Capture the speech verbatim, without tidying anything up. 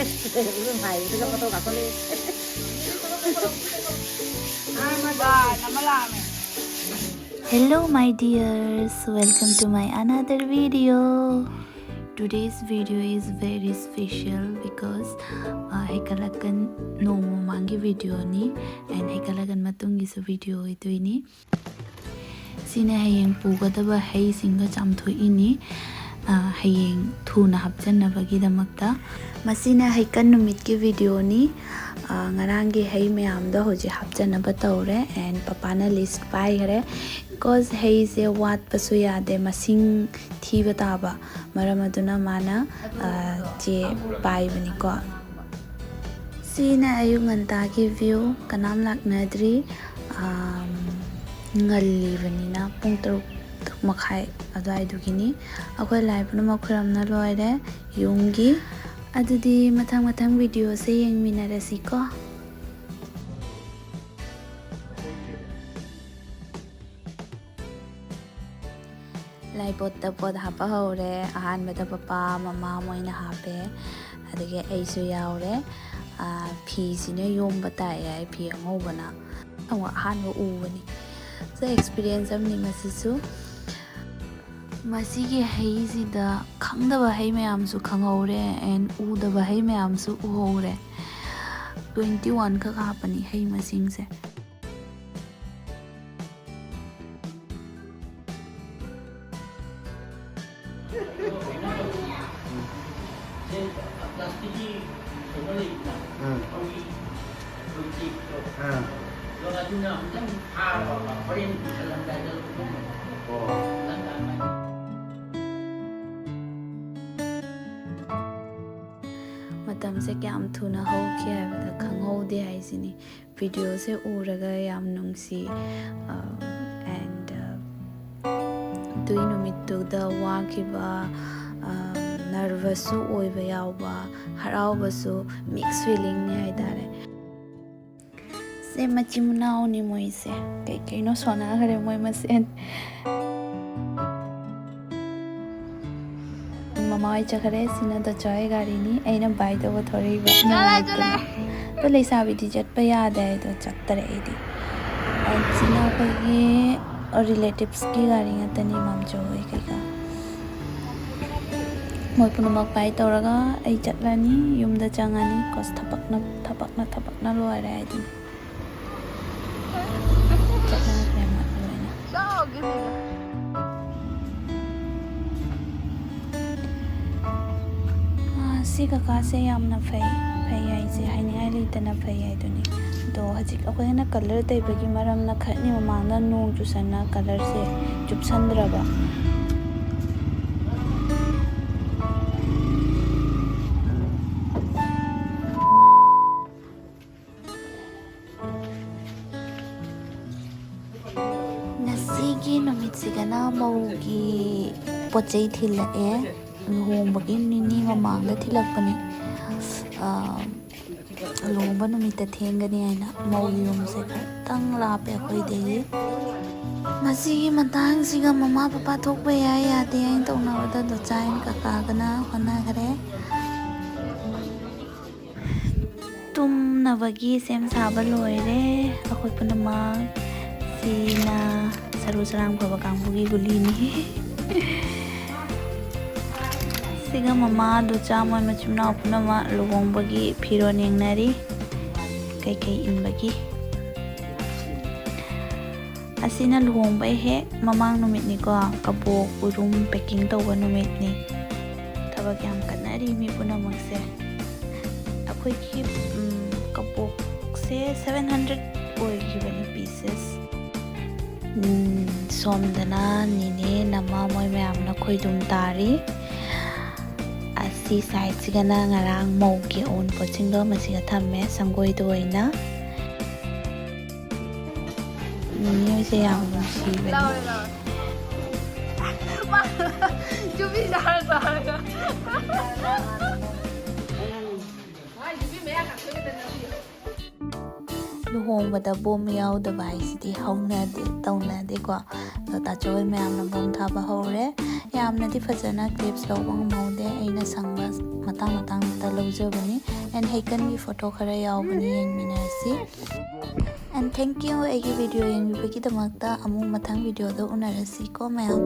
ꯑꯗꯨꯝ ꯍꯥꯏꯕꯗꯨꯒ photo ꯀꯥꯞꯊꯣꯛꯂꯛꯑꯦ꯫ Hello, my dears, welcome to my another video. Today's video is very special because, uh, ꯍꯩꯀꯠꯂꯛꯀꯟ ꯅꯣꯡꯃ ꯃꯃꯥꯡꯒꯤ videoꯅꯤ, and ꯍꯩꯀꯠꯂꯛꯀꯟ ꯃꯇꯨꯡꯒꯤꯁꯨ video ꯑꯣꯏꯗꯣꯏꯅꯤ꯫ ꯁꯤꯅ ꯍꯌꯦꯡ ꯄꯨꯒꯗꯕ ꯍꯩꯁꯤꯡꯗꯣ ꯆꯥꯝꯊꯣꯛꯏꯅꯤ, ꯑ, ꯍꯌꯦꯡ ꯊꯨꯅ ꯍꯥꯞꯆꯟꯅꯕꯒꯤꯗꯃꯛꯇ꯫ ꯃꯁꯤꯅ ꯍꯩꯀꯠ ꯅꯨꯃꯤꯠꯀꯤ videoꯅꯤ꯫ ꯑ, ꯉꯔꯥꯡꯒꯤ ꯍꯩ ꯃꯌꯥꯝꯗꯣ ꯍꯧꯖꯤꯛ ꯍꯥꯞꯆꯟꯅꯕ ꯇꯧꯔꯦ, and ꯄꯄꯥꯅ list ꯄꯥꯏꯈ꯭ꯔꯦ, because ꯍꯩꯁꯦ ꯋꯥꯠꯄꯁꯨ ꯌꯥꯗꯦ, ꯃꯁꯤꯡ ꯊꯤꯕ ꯇꯥꯕ꯫ ꯃꯔꯝ ꯑꯗꯨꯅ ꯃꯥꯅ, ꯑ, ꯆꯦ ꯄꯥꯏꯕꯅꯤꯀꯣ꯫ ꯁꯤꯅ ꯑꯌꯨꯛ ꯉꯟꯇꯥꯒꯤ view, ꯀꯅꯥꯝ ꯂꯥꯛꯅꯗ꯭ꯔꯤ꯫ ꯑꯥꯝ, ꯉꯜꯂꯤꯕꯅꯤꯅ ꯄꯨꯡ ꯇꯔꯨꯛ, ꯇꯔꯨꯛ ꯃꯈꯥꯏ ꯑꯗꯨꯋꯥꯏꯗꯨꯒꯤꯅꯤ꯫ ꯑꯩꯈꯣꯏ ꯂꯥꯏ ꯄꯨꯝꯅꯃꯛ ꯈꯨꯔꯝꯅ ꯂꯣꯏꯔꯦ ꯌꯨꯝꯒꯤ꯫ ꯑꯗꯨꯗꯤ ꯃꯊꯪ ꯃꯊꯪ videoꯁꯦ ꯌꯦꯡꯃꯤꯟꯅꯔꯁꯤꯀꯣ꯫ ꯂꯥꯏꯄꯣꯠꯇ ꯄꯣꯠ ꯍꯥꯞꯄ ꯍꯧꯔꯦ꯫ ꯑꯍꯥꯟꯕꯗ ꯄꯄꯥ, ꯃꯃꯥ ꯃꯣꯏꯅ ꯍꯥꯞꯄꯦ, ꯑꯗꯒꯤ ꯑꯩꯁꯨ ꯌꯥꯎꯔꯦ꯫ ꯑꯥ, ꯐꯤꯁꯤꯅ ꯌꯣꯝꯕ ꯇꯥꯏ ꯍꯥꯏ, ꯐꯤ ꯑꯉꯧꯕꯅ꯫ ꯑꯃꯨꯛ ꯑꯍꯥꯟꯕ ꯎꯕꯅꯤ꯫ So, experience ꯑꯃꯅꯤ ꯃꯁꯤꯁꯨ꯫ ꯃꯁꯤꯒꯤ ꯍꯩꯁꯤꯗ ꯈꯪꯗꯕ ꯍꯩ ꯃꯌꯥꯝꯁꯨ ꯈꯪꯍꯧꯔꯦ, and ꯎꯗꯕ ꯍꯩ ꯃꯌꯥꯝꯁꯨ ꯎꯍꯧꯔꯦ꯫ Twenty one ꯈꯛ ꯍꯥꯞꯄꯅꯤ ꯍꯩ ꯃꯁꯤꯡꯁꯦ꯫ ꯄ꯭ꯂꯥꯁꯇꯤꯛꯀꯤ ꯀꯩꯅꯣ ꯂꯩꯗꯅ, ꯎꯝ꯫ ꯊꯧꯔꯤ, ꯊꯧꯔꯤ ꯇꯦꯛꯄꯗꯣ꯫ ꯑꯥ꯫ ꯑꯗꯣ ꯑꯗꯨꯅ ꯑꯃꯨꯛꯇꯪ ꯊꯥꯔꯣꯕ, ꯍꯣꯔꯦꯟ ꯄꯨꯁꯜꯂꯝꯗꯥꯏꯗ꯫ ꯑꯣ꯫ ꯂꯪꯀꯥꯟ ꯃꯥꯏ꯫ ꯃꯇꯝꯁꯦ ꯀꯌꯥꯝ ꯊꯨꯅ ꯍꯧꯈꯤ ꯍꯥꯏꯕꯗ ꯈꯪꯍꯧꯗꯦ ꯍꯥꯏꯁꯤꯅꯤ꯫ Videoꯁꯦ ꯎꯔꯒ ꯌꯥꯝ ꯅꯨꯡꯁꯤ꯫ ꯑ, and, ꯑ, ꯑꯗꯨꯒꯤ ꯅꯨꯃꯤꯠꯇꯨꯗ ꯋꯥꯈꯤꯕ, ꯑ, nervousꯁꯨ ꯑꯣꯏꯕ ꯌꯥꯎꯕ, ꯍꯔꯥꯎꯕꯁꯨ, mix feelingꯅꯤ ꯍꯥꯏꯇꯥꯔꯦ꯫ ꯁꯦ ꯃꯆꯤꯟ ꯃꯅꯥꯎꯅꯤ ꯃꯣꯏꯁꯦ꯫ ꯀꯩ ꯀꯩꯅꯣ ꯁꯣꯟꯅꯈ꯭ꯔꯦ ꯃꯣꯏ ꯃꯁꯦꯟ꯫ ꯃꯃꯥ ꯍꯣꯏ ꯆꯠꯈ꯭ꯔꯦ꯫ ꯁꯤꯅ ꯗꯣꯆꯥ ꯍꯣꯏ ꯒꯥꯔꯤꯅꯤ, ꯑꯩꯅ ꯕꯥꯏ ꯇꯧꯕ ꯊꯧꯔꯛꯏꯕ꯫ ꯅꯨꯡꯉꯥꯏꯇꯅ꯫ ꯑꯗꯣ ꯂꯩꯁꯥꯕꯤꯗꯤ ꯆꯠꯄ ꯌꯥꯗꯦ ꯍꯥꯏꯗꯣ ꯆꯠꯇꯔꯦ ꯑꯩꯗꯤ꯫ ꯑꯁꯤꯅ ꯑꯩꯈꯣꯏꯒꯤ ꯔꯤꯂꯦꯇꯤꯚꯁꯀꯤ ꯒꯥꯔꯤ ꯉꯥꯛꯇꯅꯤ, ꯃꯥꯝꯆꯧ ꯍꯣꯏ ꯀꯩꯀꯥ꯫ ꯃꯣꯏ ꯄꯨꯝꯅꯃꯛ ꯕꯥꯏ ꯇꯧꯔꯒ ꯑꯩ ꯆꯠꯂꯅꯤ, ꯌꯨꯝꯗ ꯆꯪꯉꯅꯤ꯫ ꯀꯣꯁ ꯊꯕꯛꯅ ꯊꯕꯛꯅ ꯊꯕꯛꯅ ꯂꯣꯏꯔꯦ ꯍꯥꯏꯗꯨꯅꯤ꯫ ꯆꯠꯅꯈ꯭ꯔꯦ ꯃꯣꯏ ꯂꯣꯏꯅ꯫ ꯑꯥ, ꯁꯤ ꯀꯀꯥꯁꯦ ꯌꯥꯝꯅ ꯐꯩ꯫ ꯐꯩ ꯍꯥꯏꯁꯦ ꯍꯥꯏꯅꯤꯡꯉꯥꯏ ꯂꯩꯇꯅ ꯐꯩ ꯍꯥꯏꯗꯨꯅꯤ꯫ ꯑꯗꯣ ꯍꯧꯖꯤꯛ ꯑꯩꯈꯣꯏꯅ ꯀꯂꯔ ꯇꯩꯕꯒꯤ ꯃꯔꯝꯅ ꯈꯔꯅꯤ ꯃꯃꯥꯡꯗ ꯅꯣꯡ ꯆꯨꯁꯟꯅ ꯀꯂꯔꯁꯦ ꯆꯨꯞꯁꯟꯗ꯭ꯔꯕ꯫ ꯉꯁꯤꯒꯤ ꯅꯨꯃꯤꯠꯁꯤꯒꯅ ꯃꯧꯒꯤ ꯄꯣꯠ ꯆꯩ ꯊꯤꯜꯂꯛꯑꯦ꯫ ꯂꯨꯍꯣꯡꯕꯒꯤ ꯅꯤꯅꯤ ꯃꯃꯥꯡꯗ ꯊꯤꯜꯂꯛꯄꯅꯤ꯫ ꯑꯥ, ꯂꯨꯍꯣꯡꯕ ꯅꯨꯃꯤꯠꯇ ꯊꯦꯡꯒꯅꯤ ꯍꯥꯏꯅ꯫ ꯃꯧꯒꯤ ꯌꯨꯝꯁꯦ ꯈꯤꯇꯪ ꯂꯥꯞꯄꯦ ꯑꯩꯈꯣꯏꯗꯒꯤ꯫ ꯃꯁꯤꯒꯤ ꯃꯇꯥꯡꯁꯤꯒ ꯃꯃꯥ ꯄꯄꯥ ꯊꯣꯛꯄ ꯌꯥꯏ ꯌꯥꯗꯦ ꯍꯥꯏꯅ ꯇꯧꯅꯕꯗ ꯗꯣꯆꯥꯏꯟ ꯀꯀꯥꯒꯅ ꯍꯣꯠꯅꯈ꯭ꯔꯦ꯫ ꯇꯨꯝꯅꯕꯒꯤ ꯁꯦꯝ ꯁꯥꯕ ꯂꯣꯏꯔꯦ ꯑꯩꯈꯣꯏ ꯄꯨꯝꯅꯃꯛ꯫ ꯁꯤꯅ ꯁꯔꯨ ꯁꯔꯥꯡ ꯐꯕ ꯀꯥꯡꯕꯨꯒꯤ ꯒꯨꯂꯤꯅꯤ꯫ ꯁꯤꯒ ꯃꯃꯥ, ꯗꯣꯆꯥ, ꯃꯣꯏ ꯃꯆꯤꯟ ꯃꯅꯥꯎ ꯄꯨꯝꯅꯃꯛ ꯂꯨꯍꯣꯡꯕꯒꯤ ꯐꯤꯔꯣꯜ ꯌꯦꯡꯅꯔꯤ, ꯀꯩꯀꯩ ꯏꯟꯕꯒꯤ꯫ ꯑꯁꯤꯅ ꯂꯨꯍꯣꯡꯕꯩ ꯍꯦꯛ ꯃꯃꯥꯡ ꯅꯨꯃꯤꯠꯅꯤꯀꯣ, ꯀꯕꯣꯛ ꯎꯔꯨꯝ packing ꯇꯧꯕ ꯅꯨꯃꯤꯠꯅꯤ꯫ ꯊꯕꯛ ꯌꯥꯝ ꯀꯟꯅꯔꯤ ꯃꯤ ꯄꯨꯝꯅꯃꯛꯁꯦ꯫ ꯑꯩꯈꯣꯏꯒꯤ, ꯎꯝ, ꯀꯕꯣꯛꯁꯦ seven hundred ꯑꯣꯏꯈꯤꯕꯅꯤ pieces꯫ ꯎꯝ, ꯁꯣꯝꯗꯅ ꯅꯤꯅꯦ ꯅꯃ ꯃꯣꯏ ꯃꯌꯥꯝꯅ ꯈꯣꯏꯗꯨꯝ ꯇꯥꯔꯤ꯫ ꯑꯁꯤ sideꯁꯤꯒꯅ ꯉꯔꯥꯡ ꯃꯧꯒꯤ ꯑꯎꯟꯄꯣꯠꯁꯤꯡꯗꯣ ꯃꯁꯤꯒ ꯊꯝꯃꯦ, ꯁꯪꯒꯣꯏꯗ ꯑꯣꯏꯅ꯫ ꯅꯤꯅꯦꯁꯦ ꯌꯥꯝ ꯅꯨꯡꯁꯤꯕꯅꯤ꯫ ꯂꯥꯎꯔꯦ, ꯂꯥꯎꯔꯦ꯫ ꯌꯨꯕꯤ ꯆꯥꯔ ꯆꯥꯔꯒ꯫ ꯃꯥꯏ ꯌꯨꯕꯤ ꯃꯌꯥ ꯀꯥꯊꯣꯛꯑꯦꯗ ꯅꯪꯗꯤ꯫ ꯂꯨꯍꯣꯡꯕꯗ ꯕꯣꯝ ꯌꯥꯎꯗꯕ ꯍꯥꯏꯁꯤꯗꯤ ꯍꯧꯅꯗꯦ, ꯇꯧꯅꯗꯦꯀꯣ꯫ ꯑꯗꯣ ꯇꯥꯆꯧ ꯍꯣꯏ ꯃꯌꯥꯝꯅ ꯕꯣꯝ ꯊꯥꯕ ꯍꯧꯔꯦ꯫ ꯌꯥꯝꯅꯗꯤ ꯐꯖꯅ clips ꯂꯧꯕ ꯉꯝꯍꯧꯗꯦ, ꯑꯩꯅ ꯁꯪꯕ ꯃꯇꯥꯡ ꯃꯇꯥꯡꯗ ꯂꯧꯖꯕꯅꯤ꯫ And ꯍꯩꯀꯟꯒꯤ photo ꯈꯔ ꯌꯥꯎꯕꯅꯤ, ꯌꯦꯡꯃꯤꯟꯅꯔꯁꯤ꯫ And thank you ꯑꯩꯒꯤ video ꯌꯦꯡꯕꯤꯕꯒꯤꯗꯃꯛꯇ꯫ ꯑꯃꯨꯛ ꯃꯊꯪ videoꯗ ꯎꯅꯔꯁꯤꯀꯣ ꯃꯌꯥꯝ꯫